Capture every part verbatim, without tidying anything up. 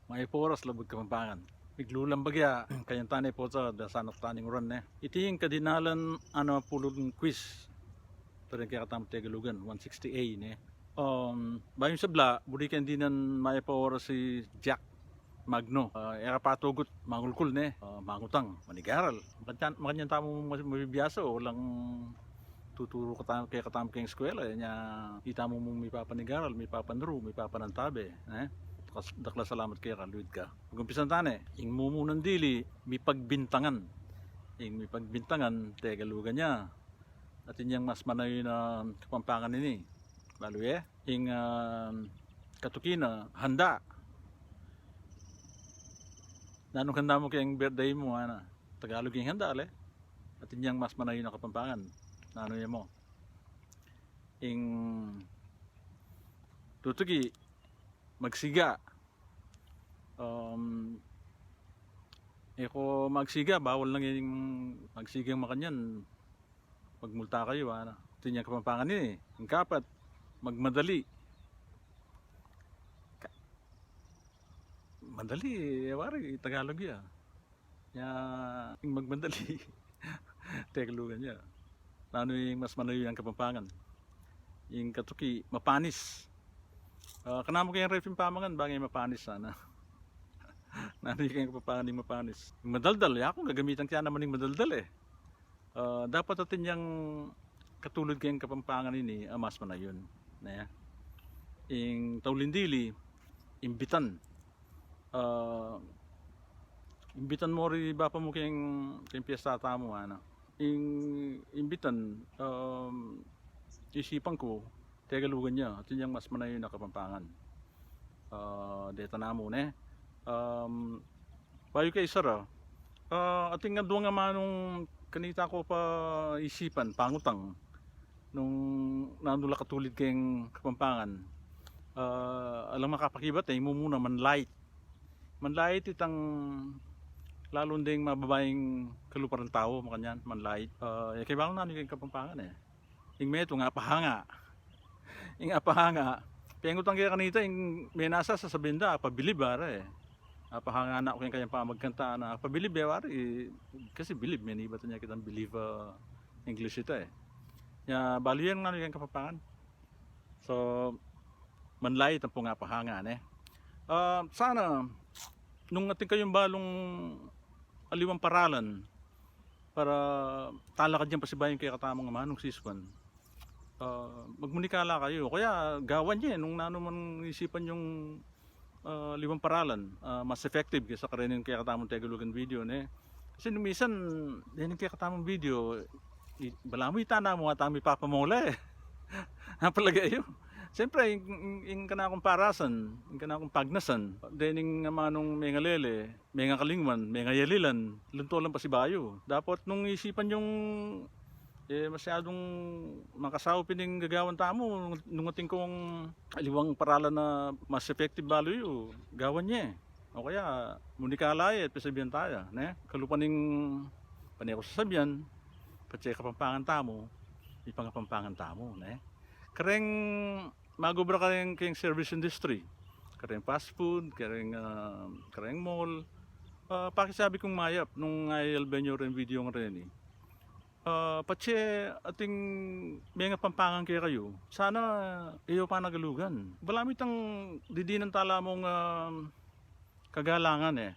Mayap a oras, Labuad Kapampangan. Miglulambag ya, kanyan tane po ta, da sana taning uran, ne. Iti ing kadinalan, ano, pulung quiz. Ita ring kekatamung Tegalugan, one sixty A, ne. Um, bayu ing sabla, buri keng dinan mayap a oras i Jack Magno. Ah, e ra patugut mangulkul, ne. Ah, mangutang, manigaral. Makanyan, makanyan tamu mas-, mabibiasa, walang tuturu kata-, kekatamu keng eskwela, e, nya, ita mu mung mipapanigaral, mipapanuru, mipapanantabe, ne? Dakal a salamat keka, luid ka. Pag-umpisan tane, ing mumunang dili, mipagbintangan. Ing mipagbintangan, Tegalugan ya. Atin yang mas manayun a Kapampangan ini. Balu ye, ing, ah, katuki na, handa. Nanung handa mu keng birthday mu, ana? Tagalug ing handa, le. Atin yang mas manayun a Kapampangan. Nanu ya mu? Ing tutuki, magsiga. Um, e ko magsiga, bawal na ing magsigang makanyan. Magmulta kayu, ana? Atin yang Kapampangan ini. Ing kapat, magmadali. Ka-, madali, e, wari, Tagalug ya. Nya, ing magmadali, Tegalugan ya. Nanu ing mas manayun a Kapampangan? Ing katuki, mapanis. Ah, kanamu keng ref ing pamangan, bang e mapanis sana. Nanu ing keng Kapampangan ing mapanis? Ing madaldal, yaku, gagamitan ke naman ing madaldal, e. Ah, dapat atin yang katulud keng Kapampangan ini, a mas manayun, ne. Ing tauli dili, imbitan. Ah, imbitan mu ri bapa mu keng, keng piyesta tamu, ana? Ing imbitan, um, isipan ku, Tegalugan ya, atin yang mas manayun a Kapampangan. Ah, deta namu, ne. Um, bayu ke isara, ah, atin adwang amanung kanita ku pa isipan, pangutang, nung nanu la katulid keng Kapampangan. Ah, alang makapakibat, e, ing mumuna, manlait. Manlait itang lalung deng mababaing kalupa rang tau, makanyan, manlait. Ah, e ke bang nanu keng Kapampangan, e. Ing metung, apahanga. Ing apahanga, pengutang ke kanita, ing menasa, sasabian da, apabilib, ara, e. Apahanga na ku keng kayang pamagkantaan, apabilib, e, wari, e, kasi bilib, menibat ya kitang believe, ah, English ita, e. Nya, balu ye nung nanu keng Kapampangan. So, manlait ampong apahanga, ne. Ah, sana, nung atin kayung balung aliwang paralan, para talakad yang pasibayu ing kekatamung amanung siswan, ah, magmunikala kayu. O kaya, gawan ye, nung nanu man isipan yung, ah, aliwang paralan, ah, mas effective kesa kareng kekatamung Tegalugan video, ne. Kasi nung misan, deng kekatamung video, i-, balamu ita na mu atang mipapamole, e. Apalage yu. Siyempre, ing, ing, ing kanakung parasan, ing kanakung pagnasan, deng amanung mengalele, mengakalingwan, mengayalilan, lunto lang pasibayu. Dapat nung isipan yung, e, masyadung makasaup ing gagawan tamu, nung atin kung aliwang paralan a mas effective balu yu, gawan ye. O kaya, munikala ye, at pasabian taya, ne? Kalupa ning pane ku sasabian, patse Kapampangan tamu, ipangapampangan tamu, ne? Kareng magobra kareng, keng service industry, kareng fast food, kareng, ah, kareng mall. Ah, pakisabi kung mayap nung ayalbe yu reng video reni. Ah, patse ating mengapampangan kekayu, sana e yu panagalugan. Balamu itang didinan tala mung, ah, kagalangan, e.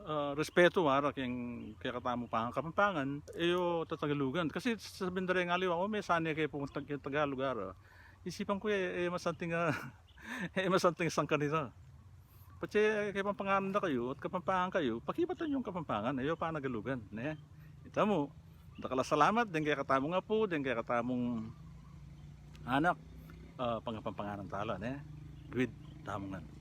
Ah, respetu, ara, keng kekatamung pangakapampangan, e yu tatagalugan. Kasi sasabian da reng aliwa, o, me sane ke pung tag-, Tagalug, ara. Isipan ku, e, e masanting, ah, e masanting sangkan ita. Patse kepampanganan da kayu at Kapampangan kayu, pakibatan yung Kapampangan, e yu panagalugan, ne? Ita mu, dakal a salamat deng kekatamung apu, deng kekatamung anak, ah, pangapampanganan tala, ne? Luid tamu ngan.